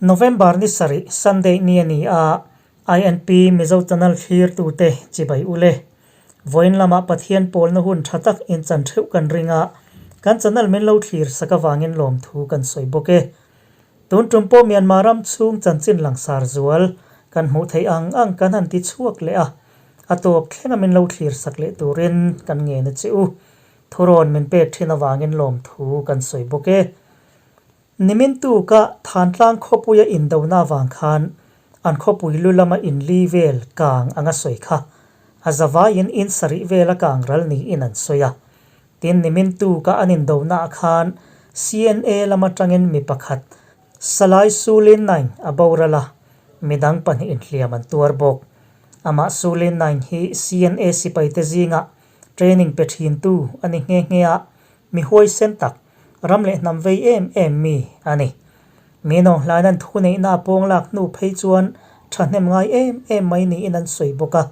November ni sarih Sunday ni a ni a, INP Mizo Channel thlirtute chibai u le. Vawiin lamah Pathian pawlna hun tha tak inchan theuh kan ring a, kan channel min lo thlir sak avangin lawmthu kan sawi bawk e. Tun tum pawh Myanmar ram chhung chanchin langsar zual kan hmuh theih ang ang kan han ti chhuak leh a, a tawp thlenga min lo thlir sak leh turin kan ngen a che u. Thurawn min pek thin avangin lawmthu kan sawi bawk e. Nimin tuka Thantlang khawpuia indona avang khan an khawpui lu lama inli vel kang anga sawi kha a zavaiin in sarih vela kang ral niin an sawi a. Tin, nimin tuka an indonaah khan CNA lam atangin mi pakhat Salai Su Lin Naing a boral a, midang pahnih inhliam an tuar bawk. Amah Su Lin Naing hi CNA sipaite zingah training pe thintu a ni nghe nghe a, Mi huaisen tak, ram leh hnam vei em em mi a ni. Mi nawnghlain an thu neihna a pawng lak hnu phei chuan thahnem ngai em em mai niin an sawi bawk a.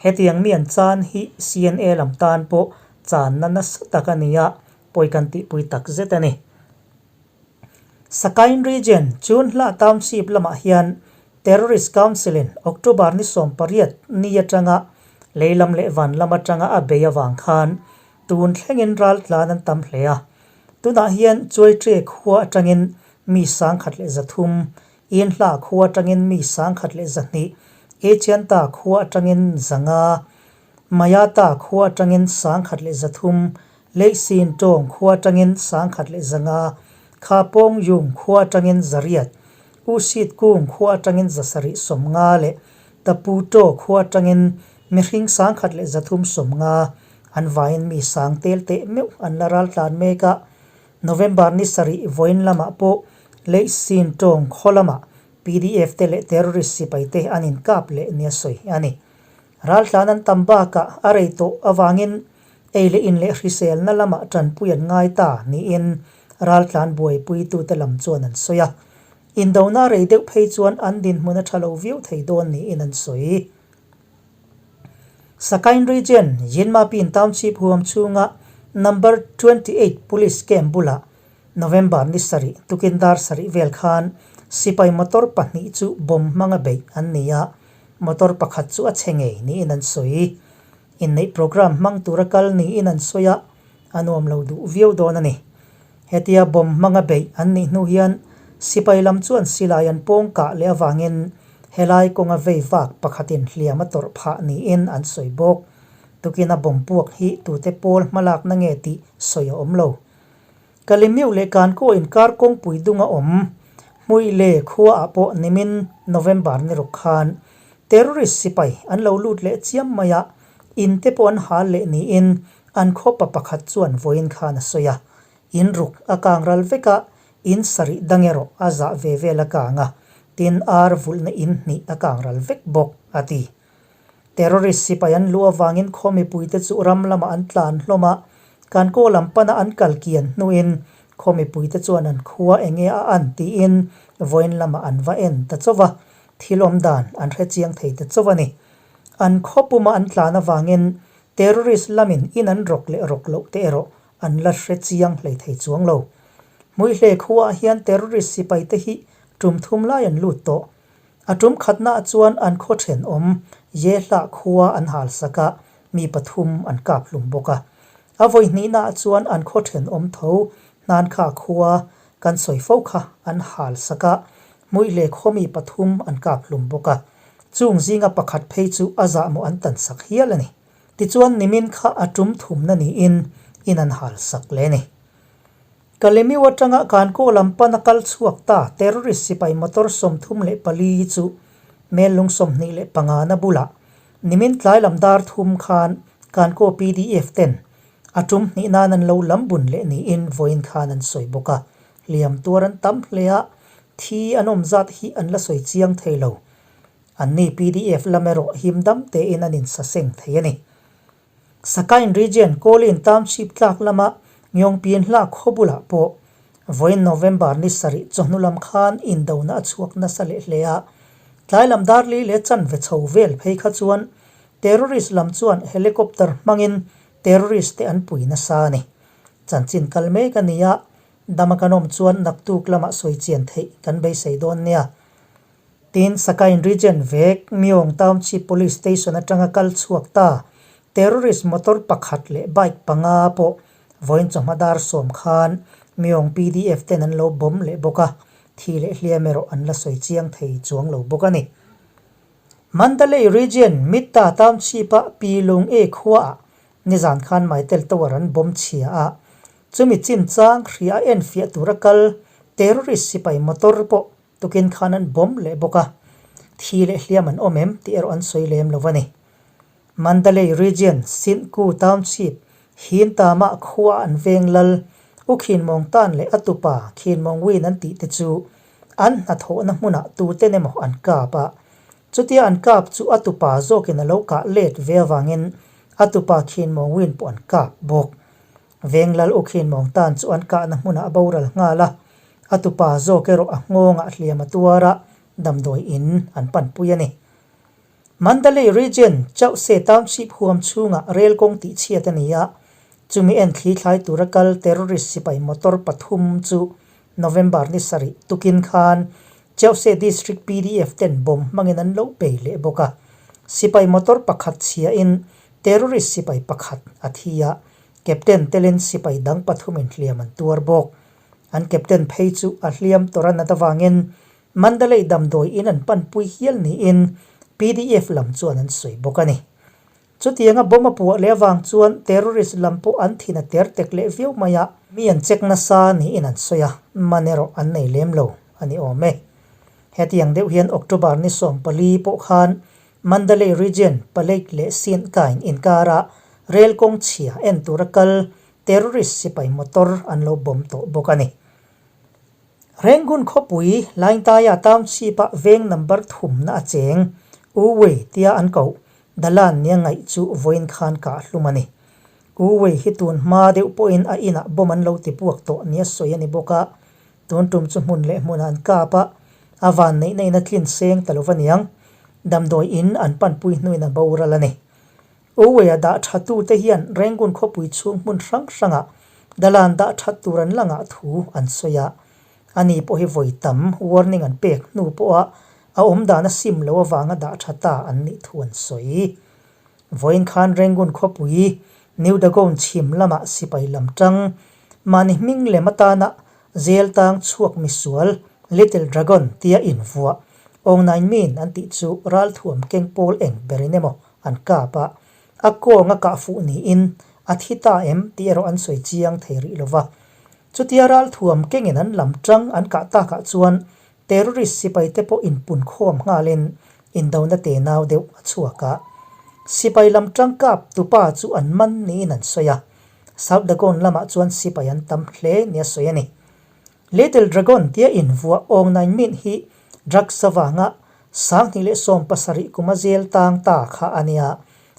Hetiang mi an chan hi CNA lam tan pawh channa nasa tak a ni a, pawi kan tihpui tak zet a ni. Sakain Region, Chunhla Township lamah hian Terrorist Council-in October ni 18 ni atanga lei lam leh van lam atanga a bei avang khan tun thlengin ral tlan an tam hle a. Tunah hian Chuaiṭe khua atangin mi 1300, Inhla khua atangin mi 1200, Echianta khua atangin 500, Mayata khua atangin 1300, Leihsin tawng khua atangin 1500, Khapawng Yung khua atangin 800, Usit Kung khua atangin 750 leh Tapu Taw khua atangin mihring 1350 an vaiin mi sang tel teh meuh an la ral tlan mek a. November ni sarih vawiin lamah pawh Leihsin tawng khaw lamah PDF te leh terrorist sipai te an inkap leh nia sawi a ni. Raltlan an tam bakah a rei tawh avangin ei leh in leh hriselna lamah tanpui an ngai ta niin raltlan buaipuitute lam chuan an sawi a. Indona rei deuh phei chuan an dinhmun a tha lo viau thei dawn niin an sawi. Sakain Region, Yinmapin Township huam chhunga Number 28 Police Camp bulah November ni sarih tukin dar sarih vel khan sipai motor pahnih chu bomb hmanga beih an ni a, motor pakhat chu a chhe ngei niin an sawi. Inneih programme hmang tura kal niin an sawi a, a nuam lo duh viau dawn a ni. Hetia bomb hmanga beih an nih hnu hian sipai lam chuan silai an pawng kah leh avangin helai kawnga vei vak pakhatin hliam a tawrh phah niin an sawi bawk. Tukina bomb puak hi tute pawl hmalakna nge tih sawi a awm lo. Kalimiu leh Kankaw inkar kawngpui dunga awm Hmuile khuaah pawh nimin November ni ruk khan terrorist sipai an lo lut leh chiam mai a, in te pawh an hal leh niin an khawpa pakhat chuan vawiin khan a sawi a. In ruk a kang ral vek a, in sarih dang erawh a zah ve vel a kang a, tin ar vulhna in hnih a kang ral vek bawk, a ti. Terrorist sipai an luh avangin khaw mipuite chu ram lamah an tlan hlawm a, kan kaw lam pana an kal kian hnuin khaw mipuite chuan an khua eng nge a an tiin vawiin lamah an va en ta chauh va, thil awm dan an hre chiang thei ta chauh a ni. An khaw puma an tlan avangin terrorist lamin in an rawk leh rawk loh te erawh an la hre chiang hlei thei chuang lo. Hmuihle khuaah hian terrorist sipaite hi tum thum lai an lut tawh. A tum khatnaah chuan an khaw thenawm Yehlah khua an hal sak a, mi pathum an kap hlum bawk a. A vawi hnihnaah chuan an khaw thenawm tho Hnankha khua kan sawi fo kha an hal sak a, Hmuihle khaw mi pathum an kap hlum bawk a. Chung zinga pakhat phei chu a zahmawh an tan sak hial a ni. Tichuan nimin kha a tum thumna niin in an hal sak leh a ni. Kalemiu atanga Kankaw lam pana kal chhuak ta terrorist sipai motor 34 chu Mellung 25 na bulah nimin tlai lam dar thum khan Kankaw PDF ten a tum hnih nan an lo lam bun leh niin vawiin khan an sawi bawk a. Hliam tuar an tam hle a, thi an awm zat hi an la sawi chiang thei lo. Anni PDF lam erawh him dam tein an insaseng thei a ni. Sakain Region, Kawlin Township tlak lama Myongpyin hla khaw bulah pawh vawiin November ni sarih chawhnu lam khan indona a chhuak nasa leh hle a. Tlai lam dar li leh chanve chho vel phei kha chuan terrorist lam chuan helicopter hmangin terrorist te an pui nasa a ni. Chanchin kal mek a ni a. Dama kan awm chuan naktuk lamah sawi chian theih kan beisei dawn nia. Tin, Sakain Region vek Myong Township Police Station atanga kal chhuak ta terrorist motor pakhat leh bike panga pawh vawiin chawhma dar sawm khan Myong PDF ten an lo bomb leh bawk a, thi leh hliam erawh an la sawi chiang thei chuang lo bawk a ni. Mandalay Region Mitta Township-a Pi Lung E khuaah nizan khan Mytel Tower an bomb chhia a, chumi chinchang hria a enfiah tura kal terrorist sipai motor pawh tukin khan an bomb leh bawk a, thi leh hliam an awm em tih erawh an sawi lem lo a ni. Mandalay Region Sintku Township Hin Tama khua an veng lal U Khin Mawng Tan leh a tupa Khin Mawng Win an tih te chu an hnathawhna hmunah tuten emaw an kap a, chutia an kap chu a tupa zawkin a lo kah let ve avangin a tupa Khin Mawng Win pawh an kap bawk. Veng lal U Khin Mawng Tan chu an kahna hmunah a boral nghal a, a tupa zawk erawh a nghawngah hliam a tuar a, damdawi in an panpui a ni. Mandalay Region, Chauhse Township huam chhungah rel kawng tihchhiat a ni a, chumi en thli thlai tura kal terrorist sipai motor pathum chu November ni sarih tukin khan Chauhse District PDF ten bomb hmangin an lo bei leh bawk a. Sipai motor pakhat chhiahin terrorist sipai pakhat a thi a, Captain telin sipai dang pathumin hliam an tuar bawk. An Captain phei chu a hliam tawrh a nat avangin Mandalay damdawi in an panpui hial niin PDF lam chuan an sawi bawk a ni. Chutianga bomb a puah leh avang chuan terrorist lam pawh an thin a ter tek leh viau mai a, mi an check nasa niin an sawi a, man erawh an nei lem lo a ni awm e. Hetiang deuh hian October ni 14 pawh khan Mandalay Region, Palek leh Sintkain inkara rel kawng chhia en tura kal terrorist sipai motor an lo bomb tawh bawk a ni. Rangoon khawpui Laintaia Township-a veng number thumna a cheng, U Wei tia an koh, Dalan nia ngaih chu vawiin khan kah hlum a ni. U Wei hi tun hma deuh pawhin a inah bomb an lo ti puak tawh nia sawi a ni bawk a, tun tum chu hmun leh hmunah an kap a, a van neihna in a tlin seng ta lo va niang. Damdawi in an panpui hnuin a boral a ni. Uwea dah tha tute hian Rangoon khawpui chhung hmun hrang hrangah dalan dah that tur an la ngah thu an sawi a. Ani pawh hi vawi tam warning an pek hnu pawha a awm dan a sim lo avanga dah tha ta an nih thu an sawi. Vawiin khan Rangoon khawpui New Dagon chhim lamah sipai lam tang mahni hming lem atana Zel tang chhuak misual Little Dragon tia invuah Awngnain min an tih chu ralthuam keng pawl eng berin emaw an kap a, a kawng a kah fuh niin a thi ta em tih erawh an sawi chiang thei rih lo va. Chutia ralthuam kengin an lam tang an kah takah chuan terrorist sipai te pawh inpun khawm nghalin indona tenau deuh a chhuak a. Sipai lam tang kap tupa chu an man niin an sawi a, South Dagon lamah chuan sipai an tam hle nia sawi a ni. Little Dragon tia invuah awngnain min hi drugs avanga 2017 kuma zel tang ta kha a nia.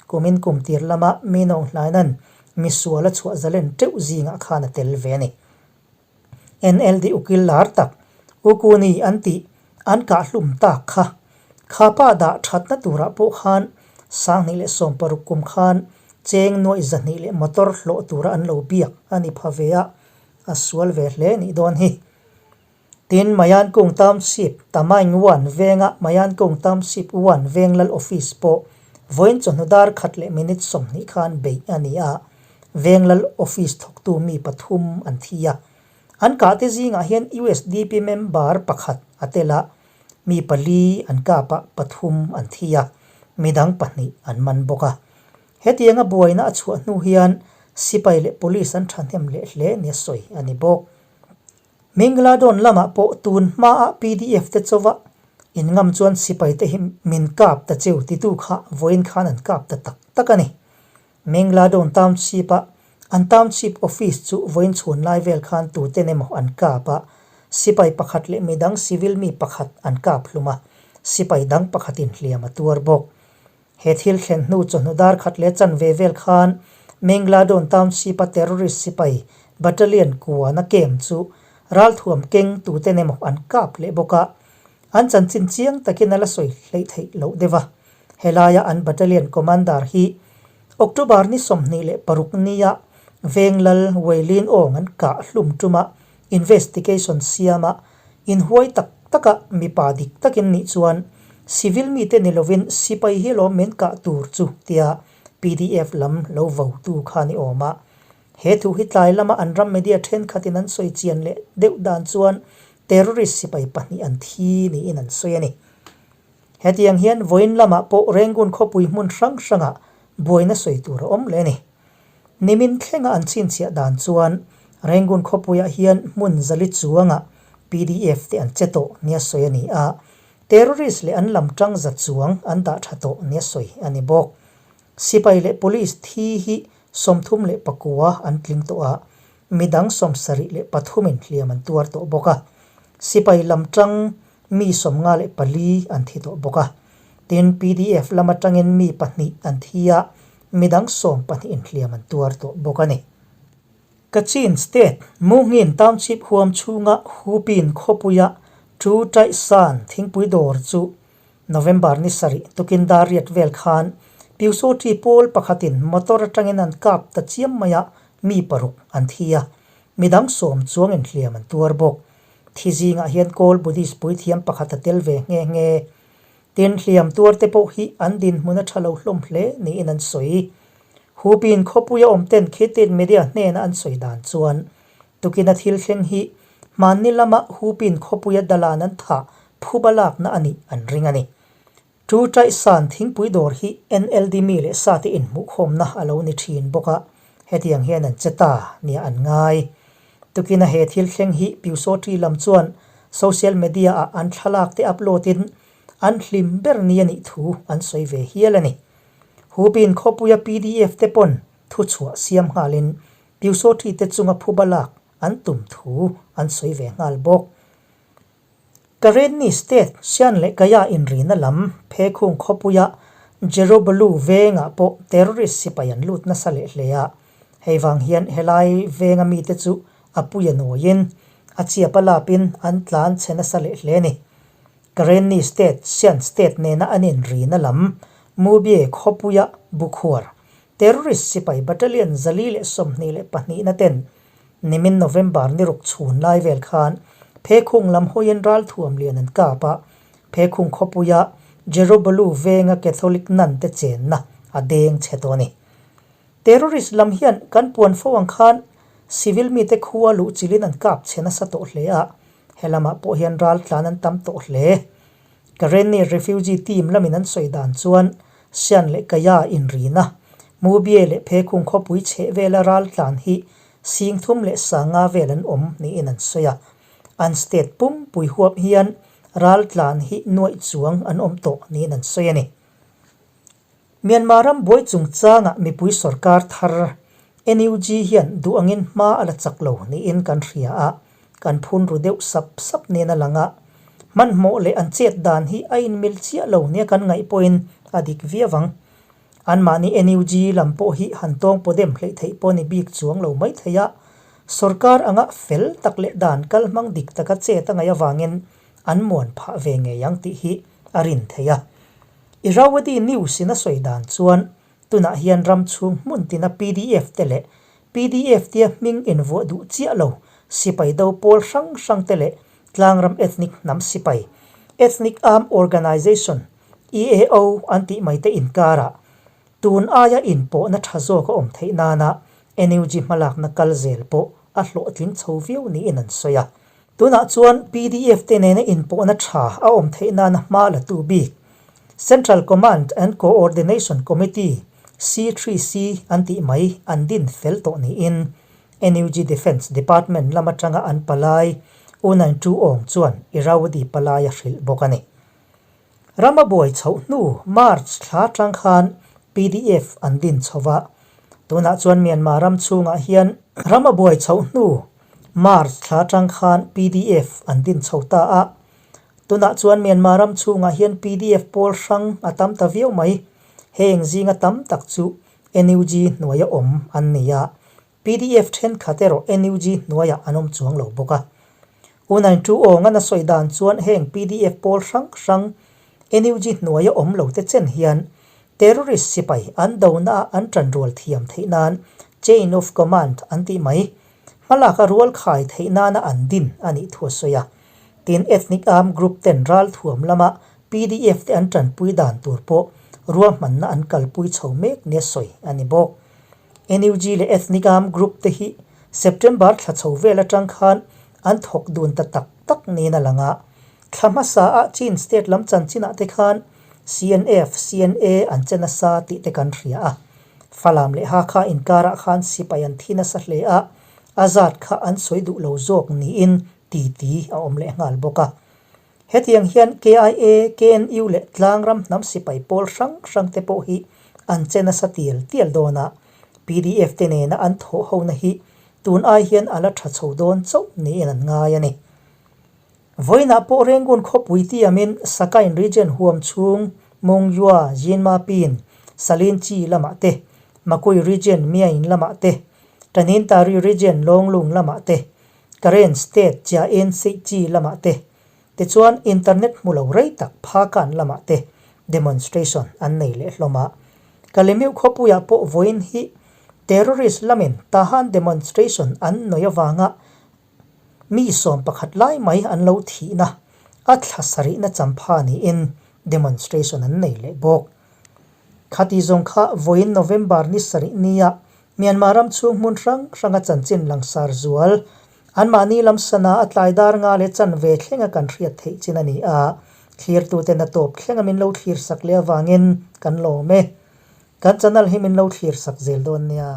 Kumin kum tir lama mi nawnghlainan misual a chhuah zalen teuh zingah khan a tel ve a ni. NLD ukil lar tak Ukuni an tih an kahhlum tak kha. Kha pa dah thatna turah pawh khan 2016 kum khan cheng nuaih 200 leh motor hlawh tura an lo biak a ni pha ve a. A sual ve hle nih dawn hi. Tin, Mayan Kung Township, Tamaing One venga Mayan Kung Township One veng lal office pawh vawiin chawhnu dar khat leh minute 20 khan beih a ni a, veng lal office thawktu mi pathum an thi a. An kahte zingah hian USDP member pakhat a tel a, mi pali an kap a, pathum an thi a, midang pahnih an man bawk a. Hetianga buaina a chhuah hnu hian sipai leh police an thahnem leh hle nia sawi a ni bawk. Mingaladon lamah pawh tun hmaah PDF te chauva inngam chuan sipai te hi min kap ta cheu titu kha vawiin khan an kap ta tak tak a ni. Mingaladon Township-a an Township Office chu vawiin chhun lai vel khan tuten emaw an kap a, sipai pakhat leh midang civil mi pakhat an kap hlum a, sipai dang pakhatin hliam a tuar bawk. He thil thlen hnu chawhnu dar khat leh chanve vel khan Mengladon Township-a terrorist sipai battalion kuana camp chu ralthuam keng tuten emaw an kap leh bawk a, an chanchin chiang takin a la sawi hleih theih loh deuh a. Helaia an battalion commander hi October ni 26 nia Venglal Weilin Awng an kah hlum tuma. Investigation siama inhuai tak taka mipa dik takin nih chuan civil mite ni lovin sipai hi lawm min kah tur chu tia pdf lam lo votu kha ni awm a. He thu hi tlai lama an ram media thenkhatin an sawi chian leh deuh dan chuan terrorist sipai pahnih an thi niin an sawi a ni. Hetiang hian vawiin lamah pawh Rangoon khawpui hmun hrang hrangah buaina sawi tur a awm leh a ni. Nimin thlenga an chhinchhiah dan chuan Rangoon khawpuiah hian hmun zali chuangah pdf te an che tawh nia sawi a ni a, terrorist leh an lam tang za chuang an dah tha tawh nia sawi a ni bawk. Sipai leh police thi hi 39 an tling tawh a, midang 73 in hliam an tuar tawh bawk a. Sipai lam tang mi 54 an thi tawh bawk a. Tin, pdf lam atangin mi pahnih an thi a, midang 12 in hliam an tuar tawh bawk a ni. Kachin State, Mungin Township huam chhunga Hupin khawpuia Chu Tai San thingpui dawr chu November ni sarih tukin dar riat vel khan Pyusawṭi pawl pakhatin motor atangin an kap ta chiam mai a, mi paruk an thi a, midang sawm chuangin hliam an tuar bawk. Thi zingah hian Kawl Buddhist puithiam pakhat a tel ve nghe nghe. Tin, hliam tuar te pawh hi an dinhmun a tha lo hlawm hle niin an sawi. Hupin khawpuia awm ten Khitin media hnena an sawi dan chuan tukina thil thleng hi hmanni lama Hupin khawpuia dalan an thah phuba lakna a nih an ring a ni. Chu Ṭaihsan thingpui dawr hi NLD mi leh sate inhmuhkhawmna a lo ni ṭhin bawk a, hetiang hian an che ta nia an ngai. Tukina he thil thleng hi Pyusawṭi lam chuan social media ah an thlalak te upload in an hlim ber ni a nih thu an sawi ve hial a ni. Hupin khawpuia pdf te pawn thuchhuah siam nghalin Pyusawṭi te chunga phuba lak an tum thu an sawi ve nghal bawk. Karenni State Sian leh Kaya inrina lam Phekhung khawpuia Jerobalu vengah pawh terrorist sipai an lut nasa leh hle a, hei vang hian helai venga mite chu a pui a nuaiin a chiap a lapin an tlan chhe nasa leh hle a ni. Karenni State Sian State nena an inrina lam Mubye khawpuia Bukhuar terrorist sipai battalion 422 na ten Nimin November ni ruk chhun lai vel khan Phekhung lam hawiin ralthuam lian an kap a, Phekhung khawpuia Jerobalu venga Catholic nun te chenna a deng chhe tawh a ni. Terrorist lam hian kan puan fo ang khan civil mite khua luh chilhin an kap chhe nasa tawh hle a, he lamah pawh hian raltlan an tam tawh hle. Karenni refugee team lamin an sawi dan chuan Sian leh Kaya inrina, Mubye leh Phekhung khawpui chheh vela raltlan hi 35,000 vel an awm niin an sawi a. An state pumpui huap hian raltlan hi nuaih chuang an awm tawh niin an sawi a ni. Myanmar ram buai chungchangah mipui sorkar thar NUG hian duh angin hma a la chak lo niin kan hria a, kan phun ru deuh sap sap nen a lang a. Hmanhmawh leh an chet dan hi a inmil chiah lo nia kan ngaih pawhin a dik viau ang. Anmahni NUG lam pawh hi han tawng paw dem hleih theih pawh ni bik chuang lo mai thei a, sorkar anga fel tak leh dan kal hmang dik taka chet a ngaih avangin an muan phah ve ngei ang tih hi a rin theih a. Irrawaddy News in a sawi dan chuan tunah hian ram chhung hmun tina pdf te leh pdf tia hming invuah duh chiah lo sipai do pawl hrang hrang te leh tlangram ethnic hnam sipai, Ethnic Armed Organization, EAO, an tih mai te inkarah tun aia inpawhna tha zawk a awm theih nana NUG hmalakna kal zel pawh a hlawhtling chho viau niin an sawi a. Tunah chuan pdf te nena inpawhna tha a awm theih nana hma la tu bik Central Command and Coordination Committee, C3C, an tih mai an din fel tawh niin NUG Defence Department lam atanga an palai U Naing Tu Aung chuan Irrawaddy palai a hrilh bawk a ni. Ram a buai chhoh hnu March thla atang khan pdf an din chho va, tunah chuan Myanmar ram chhungah hian ram a buai chhoh hnu March thla atang khan pdf an din chho ta a, tunah chuan Myanmar ram chhungah hian pdf pawl hrang a tam ta viau mai, heng zinga tam tak chu NUG hnuaia awm an ni a, Pdf thenkhat erawh NUG hnuaiah an awm chuang lo bawk a. U Nain Tu Awnga na sawi dan chuan heng pdf pawl hrang hrang NUG hnuaia awm lo te chen hian terrorist sipai an dona ah an tanrual thiam theih nan chain of command an tih mai. Hmalak a rual khai theih nana an din a nih thu a sawi a. Tin, ethnic armed group ten ralthuam lama pdf te an tanpui dan tur pawh ruahmanna an kalpui chho mek nia sawi a ni bawk. NUG leh ethnic armed group te hi September thla chho vel atang khan an thawk dun ta tak tak niin a lang a. Thla hmasa ah Chin state lam chanchinah te khan CNF, CNA an che nasa tih te kan hria a. Falam leh Hakha inkarah khan sipai an thi nasa hle a, a zat kha an sawi duh lo zawk niin titi a awm leh nghal bawk a. Hetiang hian KIA, KNU leh Tlangram hnam sipai pawl hrang hrang te pawh hi an che nasa tial tial dawn a, pdf te nena an thawh hona hi tun ai hian a la tha chho dawn chauh niin an ngai a ni. Vawiinah pawh Rengun khawpui tiamin Sakain region huam chhung Mongyua, Jinmapin, Salinchi lamah te, Makui region Myain lamah te, Tanintari region Lawnglung lamah te, Karen state Chiaen Seihchi lamah te, tichuan internet hmu lo rei tak Phakan lamah te demonstration an nei leh hlawm a. Kalemiu khawpuiah pawh vawiin hi terrorist lamin Tahan demonstration an nawi avanga Mi 11 lai mai an lo thihna a thla sarihna champha niin demonstration an nei leh bawk. Khati zawng kha vawiin November ni sarih nia Myanmar ram chhung hmun hrang hranga chanchin langsar zual anmahni lam sana a tlai dar nga leh chanve thlenga kan hriat theih chin a ni a, thlirtuten a tawp thlenga min lo thlir sak leh avangin kan lawm e. Kan channel hi min lo thlir sak zel dawn nia.